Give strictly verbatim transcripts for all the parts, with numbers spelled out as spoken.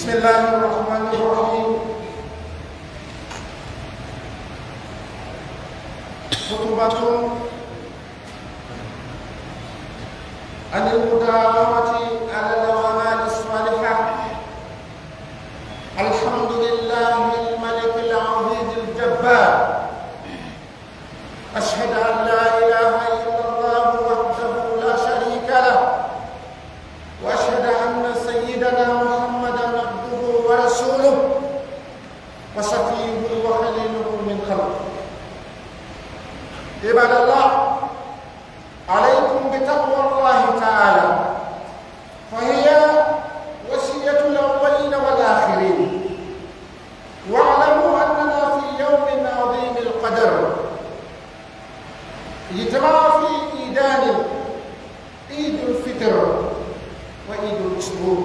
بسم الله الرحمن الرحيم. خطبة عن المداومة على الأعمال الصالحة. الحمد لله الملك العزيز الجبار. أشهد أن لا إله إلا الله وحده لا شريك له، وأشهد أن سيدنا محمدا عبده ورسوله وصفيه وخليله من خلقه. عباد الله، عليكم بتقوى الله تعالى، فهي وصية الأولين والآخرين. واعلموا أننا في يوم عظيم القدر، اجتمع فيه عيدان، عيد الفطر وعيد الأشكر،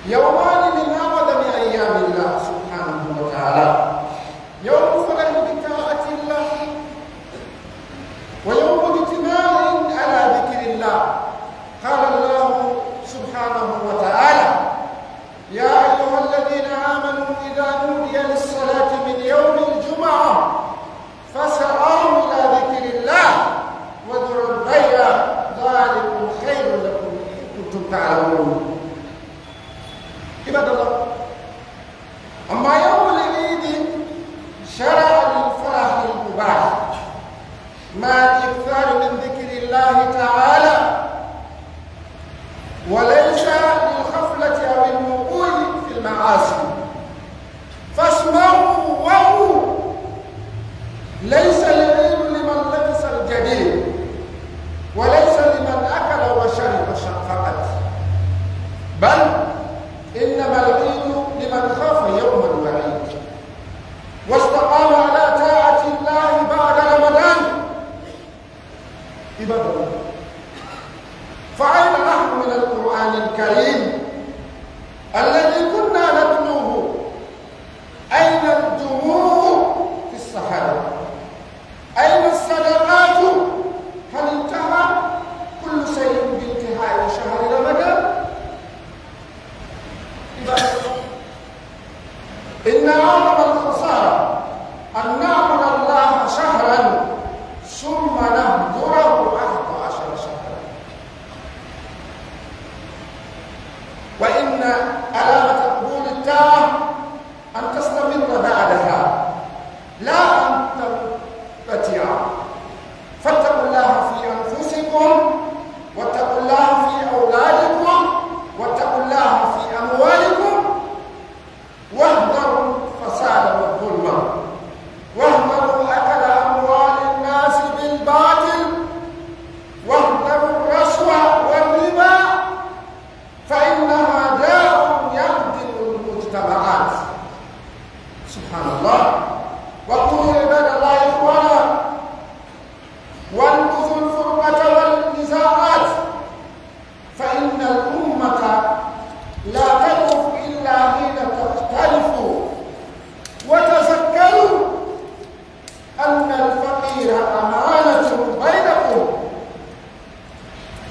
يومان من أعظم أيام الله سبحانه وتعالى، يوم فرح بطاعة الله، ويوم اجتماع على ذكر الله. قال الله سبحانه وتعالى: يا أيها الذين آمنوا إذا نودي للصلاة من يوم الجمعة فاسعوا إلى ذكر الله وذروا البيع، ذلكم خير لكم إن كنتم تعلمون. عباد الله، أما يوم العيد شرع للفرح المباح مع الإكثار من ذكر الله تعالى، وليس للغفلة أو الوقوع في المعاصي. فاسمعوا وعوا. ليس العيد لمن لبس الجديد، وليس لمن أكل وشرب فقط، بل إنما العيد لمن خاف يوم الوعيد واستقام على طاعة الله بعد رمضان. عباد الله، فأين نحن من القرآن الكريم الذي كنا نتلوه؟ أين الدموع في السحر؟ أين الصدقات؟ هل انتهى كل شيء بانتهاء شهر رمضان؟ عباد الله، إن أعظم الخسارة أن نعبد الله شهرا ثم نهجره أحد عشر شهرا. وإن علامة قبول الطاعة أن تستمر بعدها، لا أن تنقطع. فاتقوا الله في أنفسكم، واتقوا الله في أولادكم، واتقوا الله في أموالكم، واحذروا الفساد والظلم، واحذروا أكل أموال الناس بالباطل، واحذروا الرشوة والربا، فإنها داء يهدم المجتمعات. سبحان الله. وكونوا عباد الله إخوانا، وانبذوا الفرقة والنزاعات، فإن الأمة لا تضعف إلا حين تختلف. وتذكروا أن الفقير أمانة بينكم،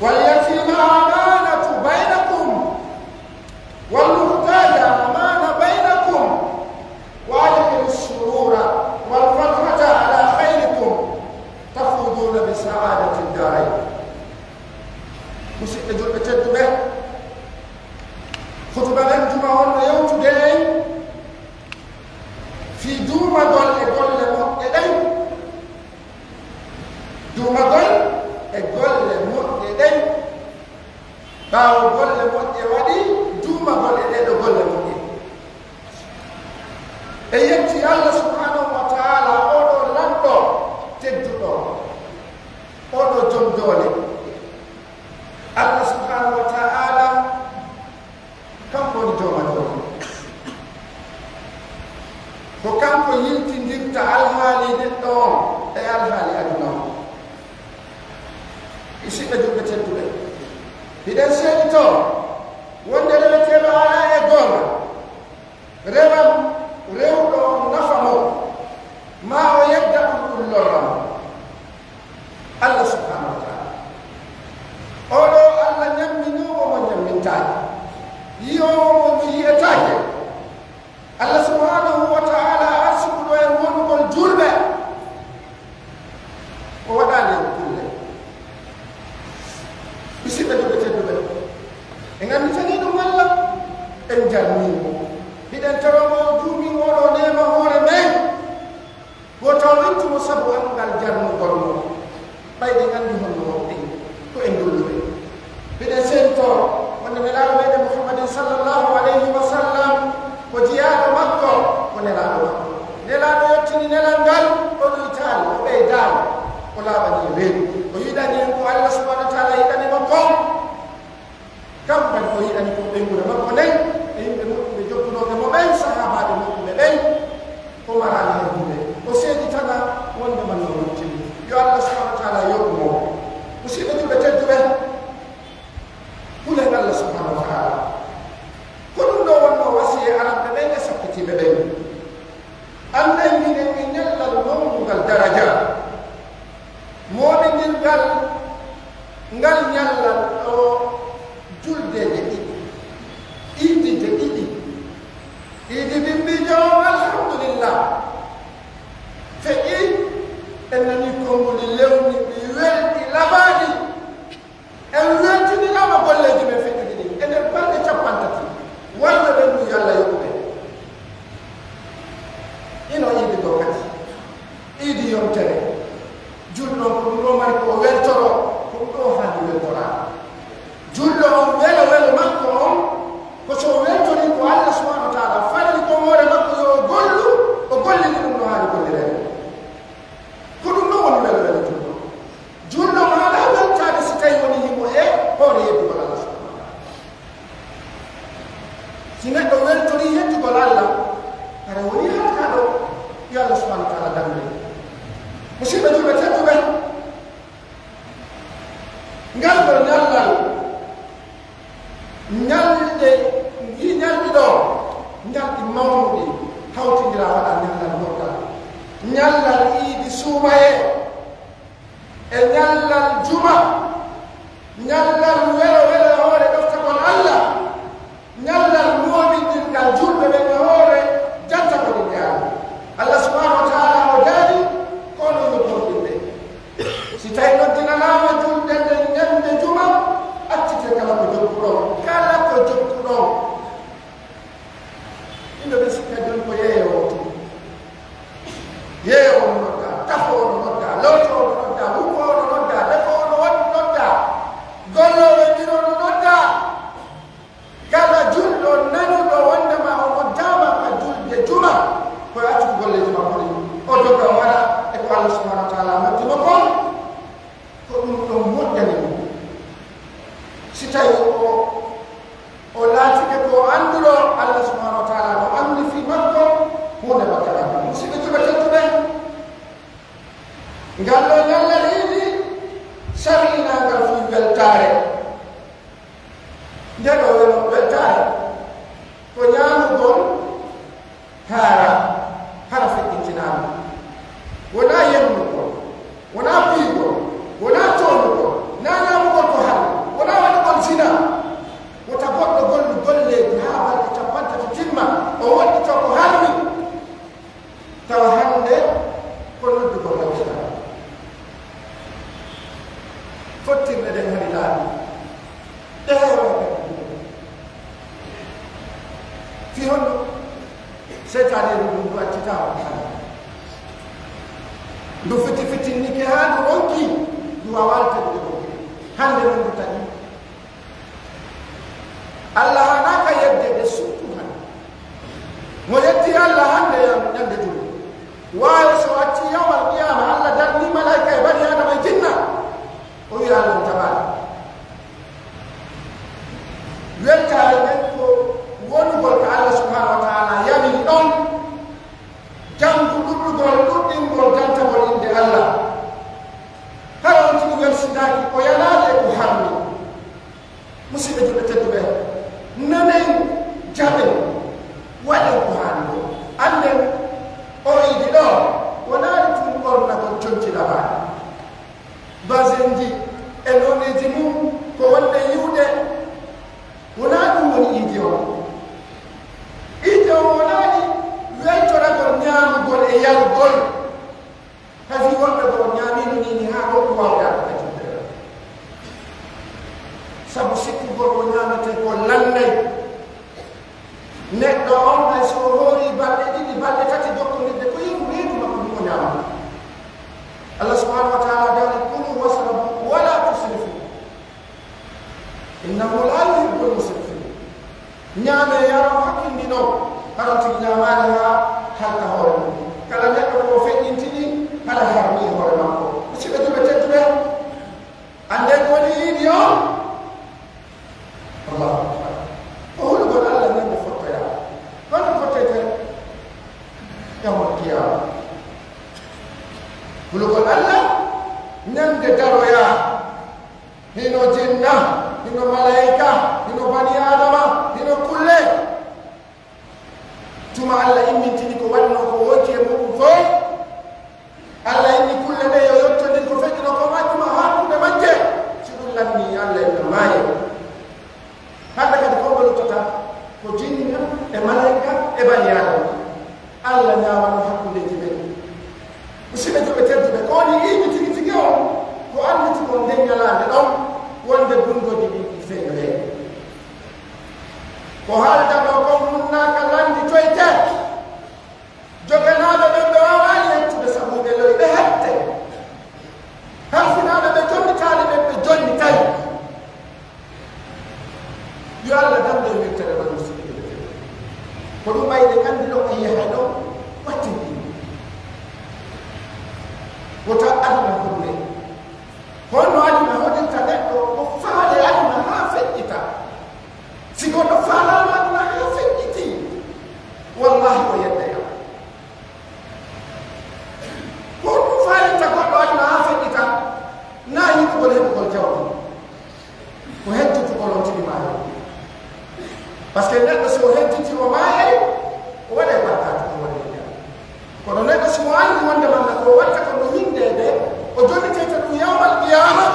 واليتيم أمانة بينكم، والمحتاج أمانة بينكم، وأدخلوا السرور والفرحة على خيركم تفوزون بسعادة الدارين. Musidɓe julɓe tedduɓe, hutuba men juma on no yewtude en fii duumagol e golle moƴƴe ɗen. Duumagol e golle moƴƴe ɗen. Ɓaawo golle moƴƴe waɗi, duumagol e ɗee ɗoo golle moƴƴe. E yetti Allah subhanahu wa ta'ala, oo ɗoo lanɗo tedduɗo, oo ɗoo jom doole. Allah subhanahu wa ta'ala, kanko woni joomadoowo. Ko kanko yiltindirta alhaali neɗɗo on e alhaali aduna on. Musidɓe julɓe tedduɓe, hiɗen seeditoo wonde reweteeɗo alaa e goonga, rewan rewɗo on nafa mo, maa o yedda ɗun, ɗun lorra mo. Allah subhanahu wa ta'ala, oo ɗoo Allah ñamminoowo mo ñammintaake, yi'oowo mo Jarnii mo. Hiɗen toroo mo o juumin oo ɗoo neema hoore men. Wota o ittu mo sabu anngal jarnugol mo. Ɓay ɗen anndi honno wonɗen, ko en dulluɓe. Hiɗen sentoo wonde Nelaaɗo meɗen Muhammadin sallallahu alayhi wa sallam ko jiyaaɗo makko, ko Nelaaɗo makko. Nelaaɗo yottini nelal ngal, o ɗuytaali, o ɓeydaali, o laaɓani e weeɗi. O yiɗani en ko Allah subhanahu wa taala yiɗani mo kon. Kanko kadi o yiɗani ko ɓeynguure makko nden, e yimɓe moƴƴuɓe jokkunooɓe mo ɓen, sahaabaaɓe moƴƴuɓe ɓen, o maraali hay huunde. O seeditana wonde man no moƴƴini. Yo Allah subhanahu wa taala yoɓu mo. Musidɓe julɓe tedduɓe, hulen Allah subhanahu wa taala. Ko ɗum ɗoo wonnoo wasiyee aranɓe ɓen e sakkitiiɓe ɓen. Annden minen e ñallal mawnungal daraja, mooɓindirgal ngal ñallal ɗoo juldeeje ɗiɗi, iidije ɗiɗi, iidi bimbiijo on, alhamdulillah, feƴƴi, en nanii konguɗi lewni, ɗi welɗi, labaaɗi. En weltiniraama golleeji men feƴƴuɗi ɗin e nder balɗe cappanɗe tati. Wonɓe ɓen ɗum, yo Allah yoɓu ɓe. Ino iidi goo kadi, iidi yontere. Julɗo on, ko ɗum ɗoo mari ko o weltoroo, ko ɗum ɗoo haani weltoraade. Julɗo on, welo welo makko on, ko so o weltorii ko Allah subhanahu wa taala farli ko hoore makko yo o gollu, o golliri ɗum no haani gollireede. Ko ɗum ɗoo woni welo welo julɗo. Julɗo on alaa weltaade si tawii wonii himo e hoore yeddugol Allah subhanahu wa taala. Si neɗɗo weltorii yeddugol Allah, hara wonii halkaaɗo, yo Allah subhanahu wa taala dandu en. Musidɓe julɓe tedduɓe, ngal ɗoo ñallal, ñalɗi, ɗii ñalɗi ɗoo, ñalɗi mawnuɗi, hawtindiraa waɗaa ñallal murgal, ñallal iidi suumayee, e ñallal juma, ñallal welo welo e hoore ɗoftagol Allah, ñallal mooɓindirgal julɓe ɓen e hoore jantagol innde Allah. Allah subhanahu wa taala o daali, ko onon yo gomɗinɓe. Si tawii noddinanaama julde nden ñande juma, accite kala ko jokkuɗon, kala ko jokkuɗon. Yimɓe ɓe sikka jooni ko yeeyoowo tun. Yeeyoowo no nodda, tafoowo no nodda, lowtoowo no nodda, huɓoowo no nodda, defoowo no won-, nodda, golloowo e biro no nodda. Kala julɗo nanuɗo wondema o noddaama ka julde juma, ko accude golleeji makko ɗin, o dogga o waɗa e ko Allah subhanahu wa taala noddi mo kon. Ko ɗum ɗon moƴƴani mo. Si tawii o, o laatike ko annduɗo, Allah subhanahu wa taala no anndi fii makko huunde makko ɗan. Musidɓe julɓe tedduɓe, ngal ɗoo ñallal iidi sar'inaangal fii weltaare. Nde ɗoo wel-, weltaare ko ñaamugol, haara, hara feƴƴintinaama. Wonaa yennugol, wonaa piygol, wonaa tooñugol, naa ñaamugol ko haram, wonaa waɗugol zina. Wota goɗɗo gollu golleeji haa balɗe cappanɗe tati timma, o woɗɗitoo ko harmi. Tawa hannde ko noddugol rawata. Fottirde ɗen hari laaɓi. Ɗe heewa kadi. Fii honno? Seytaane ɗum ndu accitaa on hannde. Ndu fiti fitinnike haa ndu ronki, ndu waawaa teddude ɗum. Hannde non ndu taƴi. Allah haanaa ka yeddeede surtout hannde. Mo yeddi Allah hannde yam-, ñande jumɗe. Waawi so accii yawmal qiyaama, Allah darnii malaa'ika e bani Aadama e jinna. O wi'a Allah jaɓaali. Weltaare nden ko wonugol ka Allah subhanahu wa taala yamiri ɗon. Janngu ɗuɗɗugol, ɗuɗɗingol, dantagol innde Allah. Hara on tigi welsindaaki, o yanaade e ko harmi. Musidɓe julɓe tedduɓe, nanen, jaɓen, waɗen ko haani ko. Annden, oo iidi ɗoo, wonaali tun ɓornagol conci labaaɗi. Basenji e nooneeji mun ko wonde yi'ude, wonaa ɗum woni iidi on. Iidi on wonaali weltoragol ñaamugol e yarugol. Hay fii wonɓe ko o ñaamii ɗum nii haa ɗoo ko waawde arde ka juulde. Sabu sikkugol ko ñaametee ko lannay. Neɗɗo on, hay so o hoorii balɗe ɗiɗi, balɗe tati jokkondirɗe, ko yeru reedu makko ndu o ñaamata. Allah subhanahu wa ta'ala daali, "Kulu washrabu wa la tusrifu. Innahu la yuhibbul musrifin." Ñaamee, yaree, hakkilndinee, hara on tigi ñaamaali haa halka hoore mum. Kala neɗɗo ko o feƴƴintini, hara harmii hoore makko. Musidɓe julɓe tedduɓe, anndee ko woni iidi on? Allahu akbar. Ko hulugol Allah ñande fottoyaa. Honno fottete? Yawmal qiyaama. Hulugol Allah ñande daroyaa. Hino jinna, hino malaa'ika, hino banii Aadama, hino kulle. Tuma Allah immintini ko wonnoo ko wonti e mu'un fow, Allah inni kulle ɗen yo yottondir ko feƴƴunoo ko majjum e hakkunde majje. Si ɗum lannii, Allah inna maayee. Hannde kadi, ko ɓe luttata? Ko jinna e malaa'ika e banii Aadama. Allah ñaawano hakkundeeji men. Musidɓe julɓe tedduɓe, ko woni iidi tigi tigi on? Ko annditi kon nden ñalaande ɗon wonde bunndooji ɗin ɗi feñoyee. Ko haaldanoo kon munnaaka lannditoyte. Joganaaɓe ɓen ɓe waawaali yettude sabu ɓe lo'i ɓe hette. Halfinaaɓe ɓe jonnitaali ɓen ɓe jonnitay. Yo Allah dandu en yettere ɗon, musidɓe julɓe. Ko ɗum waɗi ɗen anndi ɗon e yahay ɗon wattindi. Wota aduna hoɗu en. Honno aduna hoɗirta neɗɗo? Ko faale aduna haa feƴƴita. Si goɗɗo faalaama aduna haa feƴƴitii, wallaahi o yedday Allah. Ko honɗum faalirta goɗɗo aduna haa feƴƴita? Naa yiɗugol heɓugol jawdi? Ko hejjitugol on tigi maayo. Parce que neɗɗo, si o hejjiti, o maayay, o waɗay bakkaatu, o waɗay bid'a. Kono neɗɗo, si o anndi wonde man ko o watta ko no windeede, o jonnitete ɗum yawmal qiyaama,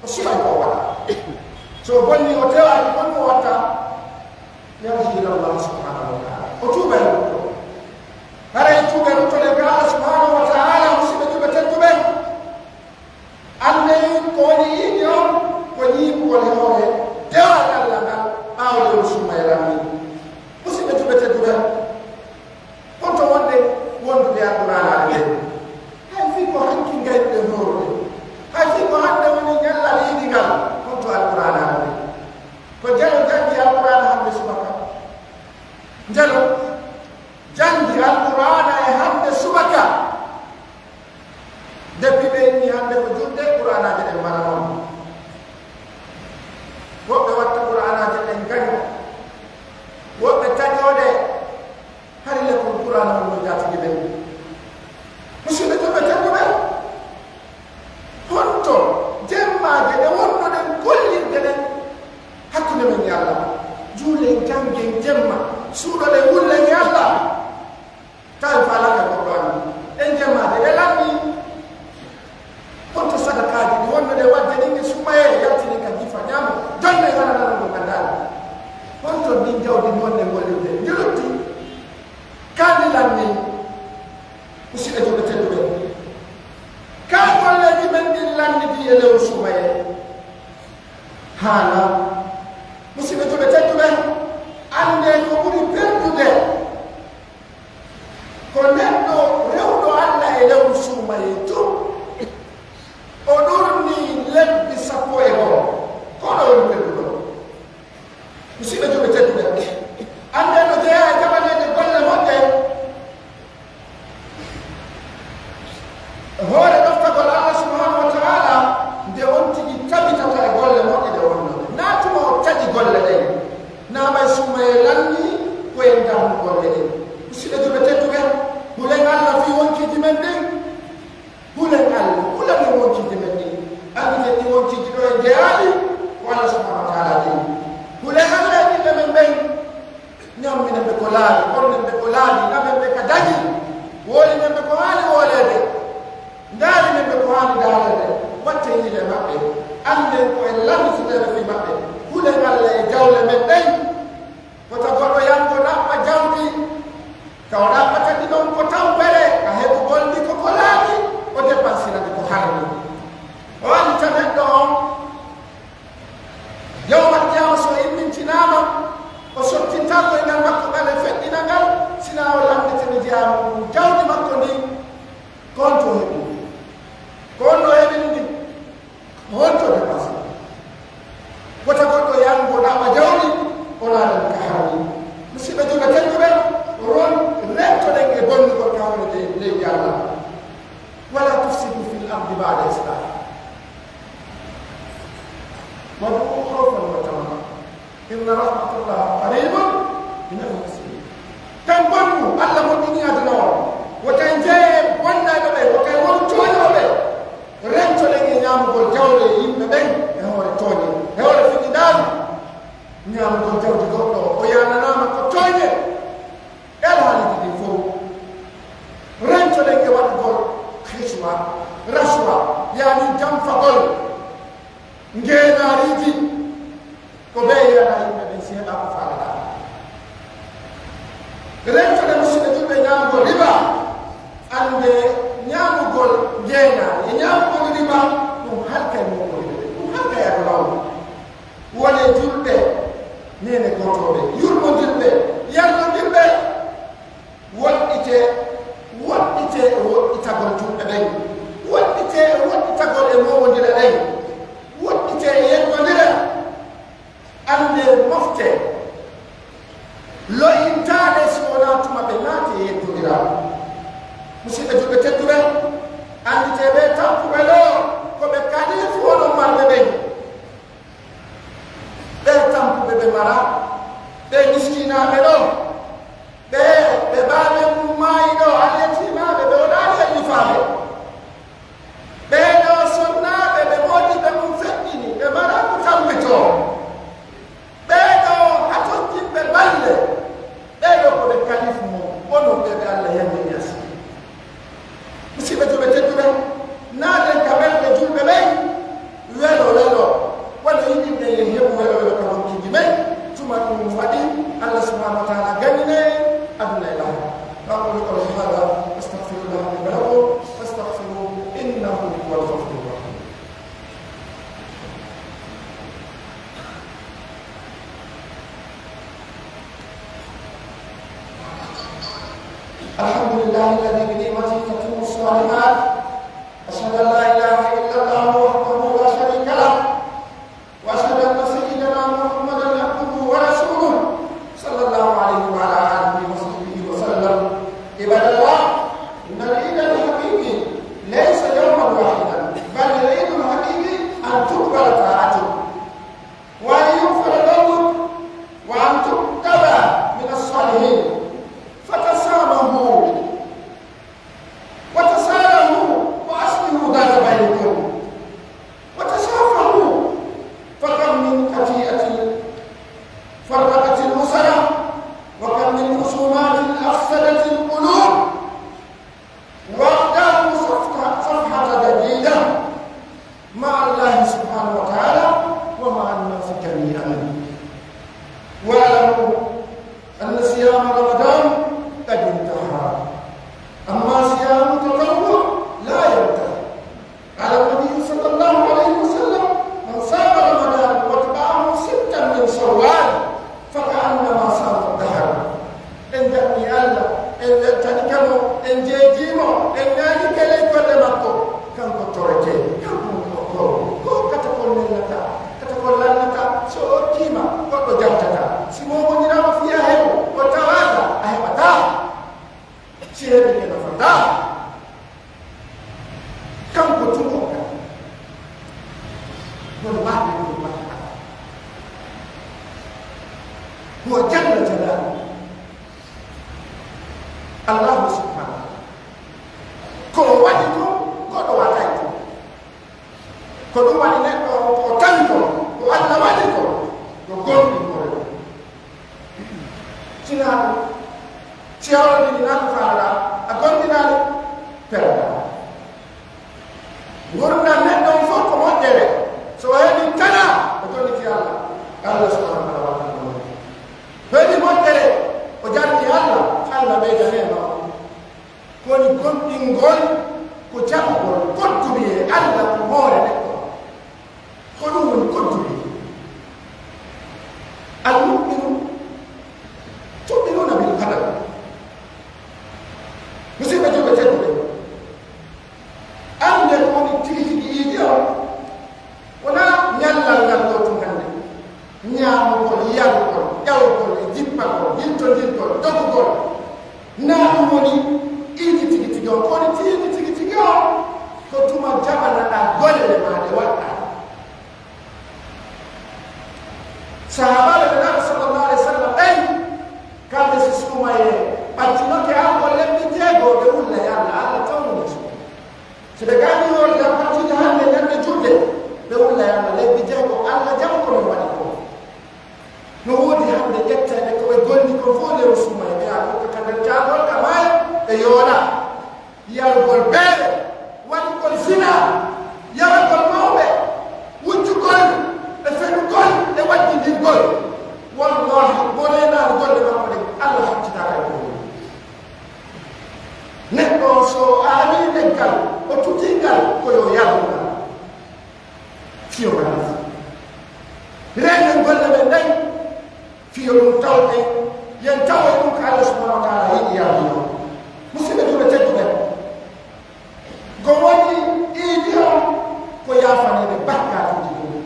o suɓay ko o waɗa. So o bonni, o tewaaki, ko honɗum o watta? Yarji ila Allah subhanahu wa ta'ala. O tuuba e rutto. Haray tuuba e rutto ɗen ka Allah subhanahu wa ta'ala, musidɓe julɓe tedduɓe. Anndee ko woni iidi on, ko ñiiɓugol e hoore dewal Allah ngal ɓaawo lewru suumayee lannii. Musidɓe julɓe tedduɓe, honto wonɗen wondude e Alqur'aanaaɓe ɓen? Hay fii ko hanki ngaynuɗen hoorude, hay fii ko hannde woni ñallal iidi ngal, honto Alqur'aanaaɓe ɓen? Ko njelo janngi Alqur'aana hannde subaka? Njelo janngi Alqur'aana e hannde subaka. Depuis ɓe inni hannde ko julde, Qur'aanaaje ɗen mara on. Woɓɓe watta Qur'aanaaje ɗen gaño. Woɓɓe taƴoo ɗe. Hari lekkol Qur'aana on no jaatigi ɓen. Musidɓe julɓe tedduɓe, honto jemmaaje ɗe wonnoɗen gollirde ɗen hakkunde men e Allah? Juulen, janngen jemma, suuɗoɗen, wullen e Allah. Tawi faalaaka goɗɗo anndi ɗen jemmaaje ɗe lanni. Honto sadakaaji ɗi wonnoɗen waɗde ɗin e suumayee, yaltinen ka jifa ñaamo, jonne hara nana mo ka daali? Honto ndin jawdi ndi wonɗen gollirde ndi lutti? Ka ndi lanni, musidɓe julɓe tedduɓe, ka golleeji men ɗin lanni ɗi e lewru suumayee? Haanaa. Musidɓe julɓe tedduɓe, anndee ko ɓuri perdude ko neɗɗo rewɗo Allah e lewru suumayee tun, o ɗurnii lebbi sappo e go'o, ko ɗo woni perduɗo. Musidɓe julɓe tedduɓe, anndee no jeyaa e jaɓaneede golle moƴƴe. Hoore ɗoftagol Allah subhanahu wa ta'ala, nde on tigi tabitata e golle moƴƴe ɗe wonno. Naa tuma o taƴi golle ɗen, naa ɓay suumayee lanni ko en darnu golle ɗen. Musidɓe julɓe tedduɓe, hulen Allah fii wonkiiji men ɗin. Hulen Allah, hulanen wonkiiji men ɗin. Annditen ɗin wonkiiji ɗo en jeyaali ko Allah subhanahu wa ta'ala jeyi. Hulen Allah e ɓiɓɓe men ɓen. Ñamminen ɓe ko laaɓi, ɓornen ɓe ko laaɓi, namen ɓe ka dañi, woolinen ɓe ko haani wooleede, ndaalinen ɓe ko haani ndaaleede. Watten yile maɓɓe, annden ko en lannitineeɓe fii maɓɓe. Hulen Allah e jawle men ɗen. Wota goɗɗo yango ɗaɓɓa jawdi, ka o ɗaɓɓata ndi ɗon ko tampere, ka heɓugol ndi ko ko laaɓi, o depansira ndi ko harmi. O wallita neɗɗo on. Yawmal qiyaama, so o immintinaama, o sottintaako e ngal Laawol lanndete no jeyaa mo jawdi makko ndin, ko honto o heɓi ndi? Ko honno o heɓiri ndi? Ko honto o dépensé? Wota goɗɗo yango ɗaɓɓa jawdi, o laaran ka harmi. Musidɓe julɓe tedduɓe, ron rentoɗen e bonnugol ka hoore leydi Allah. ولا تفسدوا في الأرض بعد إصلاحها وادعوه خوفا وطمعا إن رحمة الله قريب من المحسنين. Kan bonnu, Allah moƴƴini aduna on. Wota en jeye bonnayɓe ɓen, wota en wonu tooñooɓe. Rentoɗen e ñaamugol jawle e yimɓe ɓen e hoore tooñe, e hoore fiɗindaandu. Ñaamugol jawdi goɗɗo, o yaananaama ko tooñe. E alhaaliiji ɗin fow, rentoɗen e waɗugol hiswa, rashwa, yaani janfagol ngeenaariiji, ko ɓe yi'ata yimɓe ɓen si heɓaa ko faalaɗaa. Rentoɗen musidɓe julɓe ñaamugol riba, annde ñaamugol ngeenaari e ñaamugol riba, ɗum halkay moomodiɓe ɓen, ɗum halkay aduna on. Wonee julɓe, neene gootooɓe, yurmondirɓe, yarnondirɓe. Woɗɗitee, woɗɗitee e woɗɗitagol julɓe ɓen. Woɗɗitee e woɗɗitagol e moomondire ɗen. Woɗɗitee e yeddondire. Anndee, moftee. Lo'intaade si wonaa tuma ɓe naati e yeddondiral. Musidɓe julɓe tedduɓe, annditee ɓee tampuɓe ɗoo ko ɓe kalifu onon marɓe ɓen. Ɓee tampuɓe ɓe maraa, ɓee miskinaaɓe ɗoo, ɓee ɓe baaba mum maayi ɗoo, alyatiimaaɓe ɓe wonaali yallifaaɓe, ɓee ɗoo sonnaaɓe ɓe moodiɓɓe mum feƴƴini, ɓe maraa ko tampitoo, ɓee ɗoo hatonjinɓe balle, ɓee ɗoo ko ɓe kalifu mon, onon ɓee ɓe Alla yamiri asii. Musidɓe julɓe tedduɓe, naaten ka ɓerɗe julɓe ɓen, welo welo, wano yiɗirɗen en heɓu welo welo ka wonkiiji men, tuma ɗum waɗi, Alla subhanahu wa taala gañine en aduna e lahara. أقول قولي هذا وأستغفر الله لي ولكم فاستغفروه إنه هو الغفور الرحيم. الحمد لله الذي بنعمته تتم الصالحات. أشهد أن لا إله إلا الله وحده لا شريك له. وأشهد أن سيدنا محمدا عبده ورسوله صلى الله عليه وعلى آله وصحبه وسلم. عباد الله، إن العيد الحقيقي ليس يوما واحدا، بل العيد الحقيقي أن تقبل طاعتك. وأن يغفر ذنبك وأن تكتب من الصالحين. فتسامحوا وتصالحوا وأصلحوا ذات بينكم وتصافحوا. فكم من قطيعة فرقت الأسر وكم من خصومات أفسدت القلوب. وابدأوا صفحة، صفحة جديدة مع الله سبحانه وتعالى ومع الناس جميعا. واعلموا أن صيام رمضان قد انتهى، أما صيام التطوع لا ينتهي. قال النبي صلى الله عليه وسلم: من صام رمضان وأتبعه ستا من شوال فكأنما صام الدهر. En jaɓni Alla, en weltanike mo, en jeejii mo, en ñaagike ley golle makko. Kanko toretee, kanko woni kokkoowo. Ko hokkata kon lelnata, kata kon lannata, si o okkiima, goɗɗo jahtataa. Si moomondiraama fii a heɓu, o tawaaka, a heɓataa. Si heɓike nafataa. Kanko tun o kadi. Wal waahidu l qahhaar. Huwa jalla jalaaluhu. Allahu subhanahu. Ko o waɗi kon, goɗɗo waɗataa e kon. Ko ɗum waɗi neɗɗo on, ko o tawi kon, ko Alla waɗi kon, yo gomɗin hoore mum. Sinaa ɗum, si a hollini nan faalaɗaa, a gomɗinaali, perdaa. Ngurndan neɗɗo on fof ko moƴƴere. So o heɓi tanaa, o jonniti Alla. Alla subhanahu wa taala waɗan mo moƴƴere. So heɓi moƴƴere, o jarni Alla, Alla ɓeyda neema on. Ko woni gomɗingol ko jaɓugol koddumi e Alla ko hoore neɗɗo. Ko ɗum woni koddumi. Al-mu'minu tu'minuna bil qadar. Fiyondirgol, dogugol. Naa ɗum woni iidi tigi tigi on. Ko woni iidi tigi tigi on? Ko tuma jaɓanaɗaa golle maa ɗe waɗɗaa. Sahaabaaɓe Nulaaɗo sallallahu alaihi wasallam ɓen, kamɓe si suumayee ɓattinoke argol lebbi jeego, ɓe wulla e Alla, Alla tawnu ɓe suumayee. Si ɓe gardii hoore ɓe ɓattini hande ñande julde, ɓe wulla e Alla lebbi jeego, Alla jaɓu ko min waɗi ko. No woodi hande ƴetteeɓe ko ɓe gondi kon fof nder suumayee, ɓe yaa kokka ka nder caagol, ka maayo, ɓe yoola. Yarugol beere, waɗugol zina, yaragol mawɓe, wujjugol, e fenugol, e waɗɗindirgol. Wallahi, mo reenaani golle makko ɗen, Alla haccitaaka e ɗum. Neɗɗo on, so o aawii leggal, o tutii ngal, ko yo yarnu ngal. Fiyo ngal nafa. Reenen golle men ɗen, fiyo ɗum tawɗen, yen tawoy ɗum ko Alla subhanahu wa taala yiɗi yarnude. Musidɓe julɓe tedduɓe, ko woni iidi on? Ko yaafaniiɓe bakkaatuuji ɗin.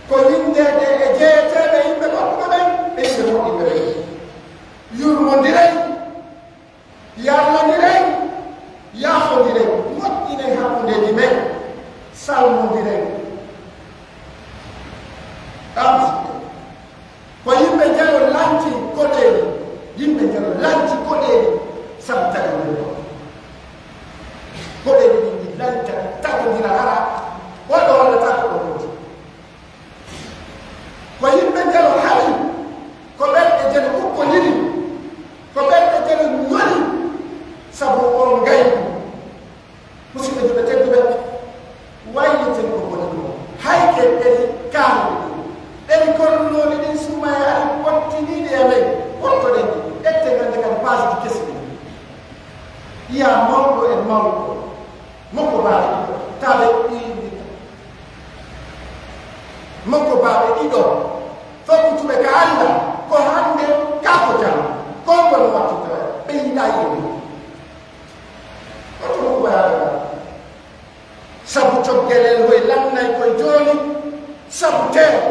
Ko winndeede e jeyeteeɓe yimɓe goɗɗuɓe ɓen, e yimɓe moƴƴinɓe ɓen. Yurmondiray, yarlondiray, yaafondiray, moƴƴinay hakkundeeji men, salmondiray. Ɗam, ko yimɓe njayo lanci koɗeeli, yimɓe njayo lanci koɗeeli sabu taƴondiral. Koɗeeli ɗin ɗi lanca, taƴondira hara, o ɗo wallata ko ɗo woni. Ko yimɓe jelo hari, ko ɓerɗe jelo ukkoliri, ko ɓerɗe jelo ñoli, sabu on ngayni. Musidɓe julɓe tedduɓe, wayliten ko boni ko. Hay ke ɓeri kaaruɗi ɗin, ɓeri kornooɗi ɗin suumayee ari pottiniiɗi e men, pottoɗen ɗi, ƴetten hannde kadi paasuuji kesi ɗin. Yiya mawɗo e mawɗo, moko baaɓe ɗiɗo, tabe ɗiɗi. Moko baaɓe ɗiɗo, fokkutuɓe ka Alla, ko hannde, ka ko jam, ko ngol wattude, ɓe yiɗaa yimɓe. Ko ɗum ko waɗata. Sabu coggelel hoy lannay koy jooni, sabu teewo,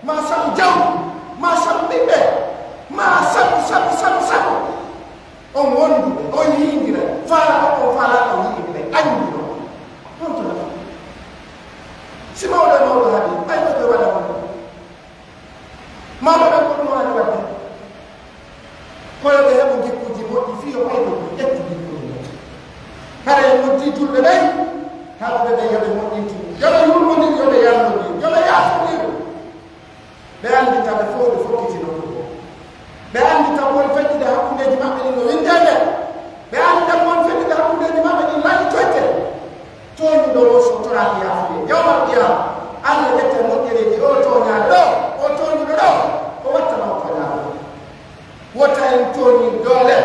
maa sabu jawdi, maa sabu ɓiɓɓe, maa sabu, sabu, sabu, sabu. On wonduɓe, on yi'indiray, faalaaɗo on, faalaaɗo on yi'indiray, anndi non. Honto nafa? Si mawɗo e mawɗo haɗi, ɓay ko ɓe waɗa on. Mawɓe ɓen ko ɗum haani waɗde. Ko yo ɓe heɓu ngikkuuji moƴƴi fii yo ɓay ko ɗum ƴetti ngikkuuji moƴƴi. Hara en noddi julɓe ɓen, haɗuɓe ɓen yo ɓe moƴƴintu. Yo ɓe yurmondir, yo ɓe yarnondir, yo ɓe yaafondir. Ɓe anndita ɓe fow ɓe fokkiti nokku goo. Ɓe anndita ko woni feddude hakkundeeji maɓɓe ɗin no winndeede. Ɓe anndita ko woni feddude hakkundeeji maɓɓe ɗin lannitoyte. Tooñuɗo on so toraaki yaafuye, yawmal qiyaama, Alla ƴetta moƴƴereeji o tooñaaɗo ɗoo, o tooñuɗo ɗoo, o wattana o tooñaaɗo ɗoo. Wota en tooñir doole,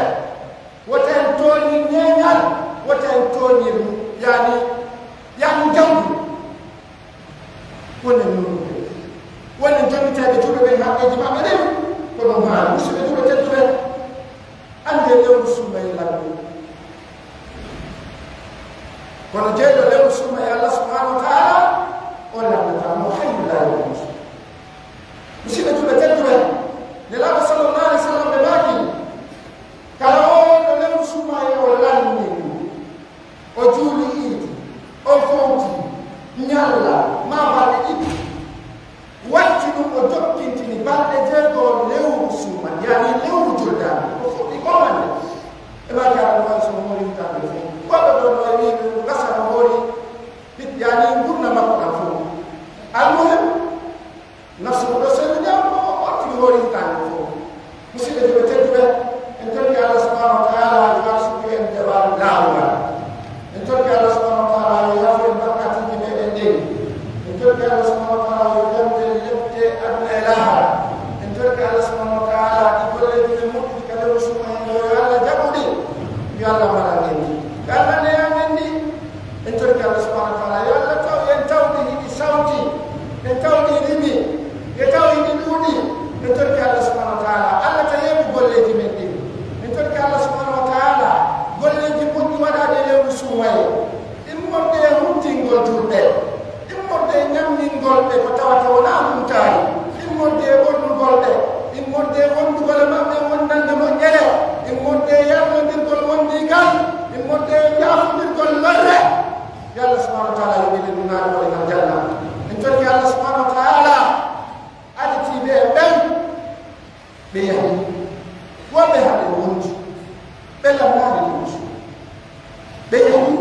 wota en tooñir ñeeñal, wota en tooñir, yaani, yaani jawdi. Wonen nunuɓe, wonen jonniteeɓe julɓe ɓen haqqeeji maɓɓe ɗin, ko ɗum haani. Musidɓe julɓe tedduɓe, anndee lewru suumayee lanni. Kono jeyɗo lewru suumayee, Allah subhanahu wa ta'ala, o lannataa, mo hayyun laa yamuutu. Musidɓe julɓe tedduɓe, Nelaaɗo sallallahu alaihi wa sallam ɓe maaki, kala oo ɗo lewru suumayee o lanni ndu, o juuli iidi, o fowti ñalla maa balɗe ɗiɗi. Watti ɗum o jokkintini balɗe jeego lewru suumayee, yaani lewru juldaani. O fuɗɗi ko mande. E maa kala no wayi so hoori hitaande fof. Goɗɗo ɗo no wi'i ɗum gasa no hoori hit-, yaani ngurndan Ɓe haɗe wonji, ɓe lannaade wonji. Ɓe yahi,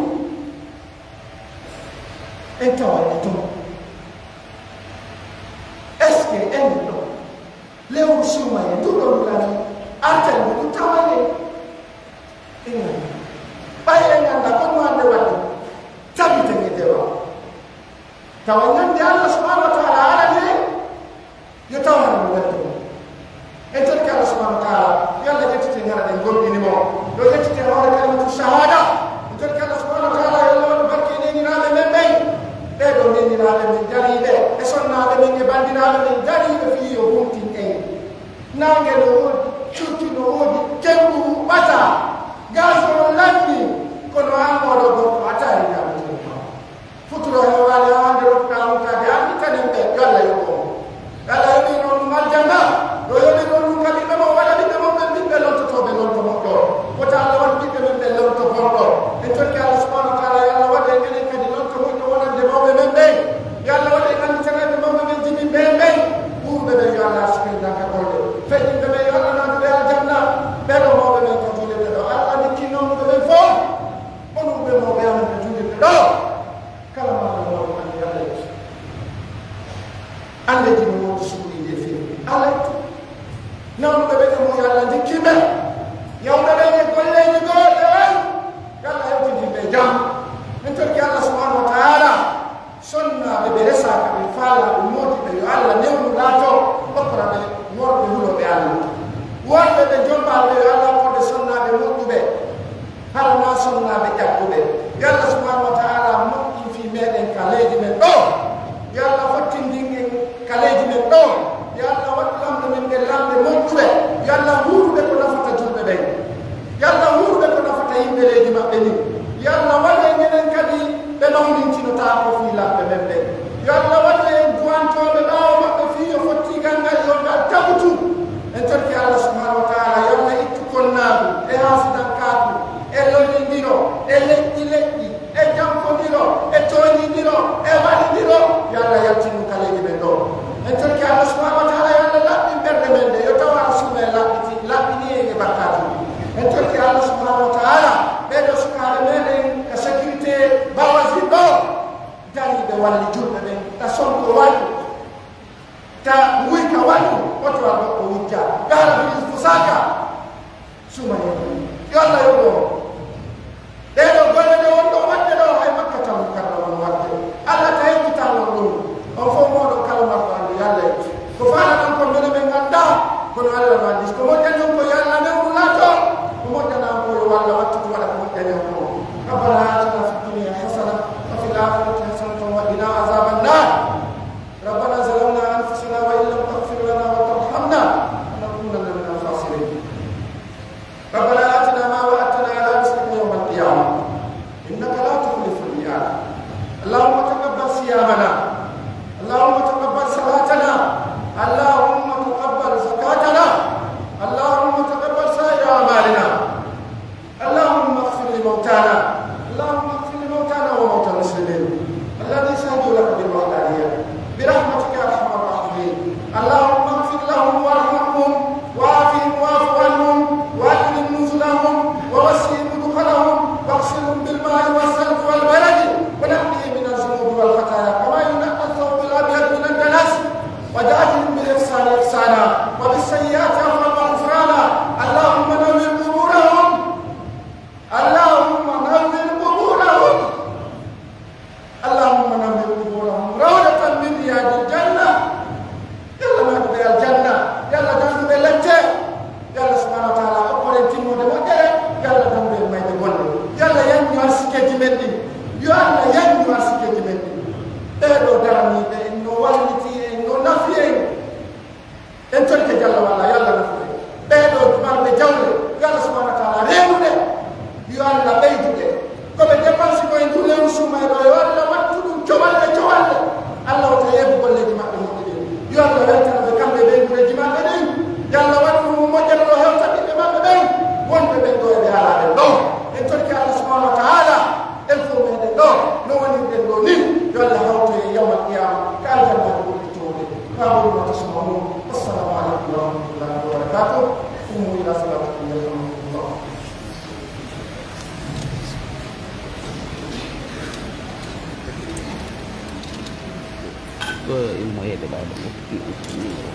en tawa e ton. Est-ce que en ɗo, lewru suumaye, ndu ɗo ndu lami, artan ndu, ndu tawa en? En nganndaa. Ɓay en nganndaa ko no hannde waɗde, tabiten e dewa. Tawa ñande Allah subhanahu wa ta'ala arani en, yo taw hara no welto mo. En torki Allah subhanahu wa ta'ala, yo Allah ƴettite en hara ɗen gomɗini mo. Yo ƴettite hoore kalimatu shahada. En torki Allah subhanahu wa ta'ala, yo Allah waɗu barke e neeniraaɓe men ɓen. Ɓee ɗoo neeniraaɓe men jariiɓe, e sonnaaɓe men, e banndiraaɓe men jariiɓe fii yo humtin en. Naange no woodi, cuucu no woodi, kenngu huɓɓataa, gaasol lannii, kono an oo ɗoo gorko a taari ñaametee ma. Futuro heewaali haa hannde rokkuɗaa mutaade, an ittanen ɓe, yo Allah yoɓu on. Yo Allah yoɓin on ɗum aljanna, yo yoɓin on ɗum ka ɓiɓɓe mon, waɗa ɓiɓɓe mon ɓen ɓiɓɓe lontotooɓe lonto moƴƴo. Wota Allah waɗu ɓiɓɓe men ɓen lonto bonɗo. En torki Allah subhanahu wa ta'ala, yo Allah waɗu en enen kadi lonto moƴƴo wonande mawɓe men ɓen. Yo Allah waɗu en annditanayɓe mawɓe men jibinɓe en ɓen. Wuuruɓe ɓen yo Allah arsuku en danka ɓolde. Feƴƴinɓe ɓen yo Allah naadu ɓe aljanna. Ɓee ɗoo mawɓe men ka juulirde ɗoo, Allah anndi kinnomuɓe ɓen fof. Onon ɓe mawɓe amen ka juulirde ɗoo. Kala maa no waɗi an Yalla yeeso. Annde dino wonde suuɗiiɗi e fewre. Alay. Nawnuɓe ɓe ɗe mo Yalla ndikki ɓe. Yawɓe ɓen e golleeji goɗɗi on. Yalla hewtindin ɓe e jam. Min torki Allah subhanahu wa ta'ala. Sonnaaɓe ɓe resaaka ɓe faalaa ɓe moodi ɓe yo Allah newnu laato. Okkora ɓe worɓe hulooɓe Allah. Worɓe ɓe jombaaɓe yo Allah okkor ɓe sonnaaɓe moƴƴuɓe. Hara naa sonnaaɓe ƴakkuɓe. Yo Allah subhanahu wa ta'ala moƴƴin fii meɗen ka leydi men ɗoo. Yo Allah fottindin en ka leydi men ɗoo. Yo Allah waɗu lamɓe men ɓen lamɓe moƴƴuɓe. Yo Allah huuruɓe ko nafata julɓe ɓen. Yo Allah huuruɓe ko nafata yimɓe leydi maɓɓe ndin. Yo Allah waɗu en enen kadi ɓe mawnintinotaako fii lamɓe men ɓen. Yo Allah waɗu en du'antooɓe ɓaawo maɓɓe fii yo fottigal ngal yo ngal tabutu. En torki Allah subhanahu wa ta'ala, yo Allah ittu konnaagu e haasidankaaku e lorindiro e leƴƴi leƴƴi e janfondiro e tooñindiro e waɗindiro, yo Allah yaltin ɗum ka leydi men ɗoo. En torki Allah subhanahu wa ta'ala, yo Allah laɓɓin ɓerɗe men ɗe, yo tawa suume laɓɓiti, laɓɓini en e bakkatuuji. En torki Allah subhanahu wa ta'ala, ɓee ɗoo sukaaɓe meɗen ka sécurité Bawazir ɗoo, dariiɓe walli julɓe ɓen, ta sonko waɗi. Ta wuyka waɗi, oto a goɗɗo wujja. Gaara bil fusaka. Suma en. Yo Allah yoɓu on. Ɗee ɗoo golle ɗe wonɗon waɗde ɗoo, hay Makkatal Mukarrama no waɗde. Allah ta yejjitaano ɗum. On fof mooɗon kala marɗo anndu, yo Allah yejjit. Ko faalaɗon kon minen men nganndaa, kono Allah no anndi. Ko moƴƴani on kon, yo Allah newnu laato. Ko moƴƴanaa on kon, yo Allah wattu ɗum waɗa ko moƴƴani on kon. ربنا آتنا في الدنيا حسنة وفي الآخرة حسنة وقنا عذاب النار. ربنا ظلمنا أنفسنا وإن لم تغفر لنا وترحمنا لنكونن من الخاسرين. ربنا آتنا ما وعدتنا على Ko e ummoyeede ɓay ɗon o fuɗɗii ustu numéro.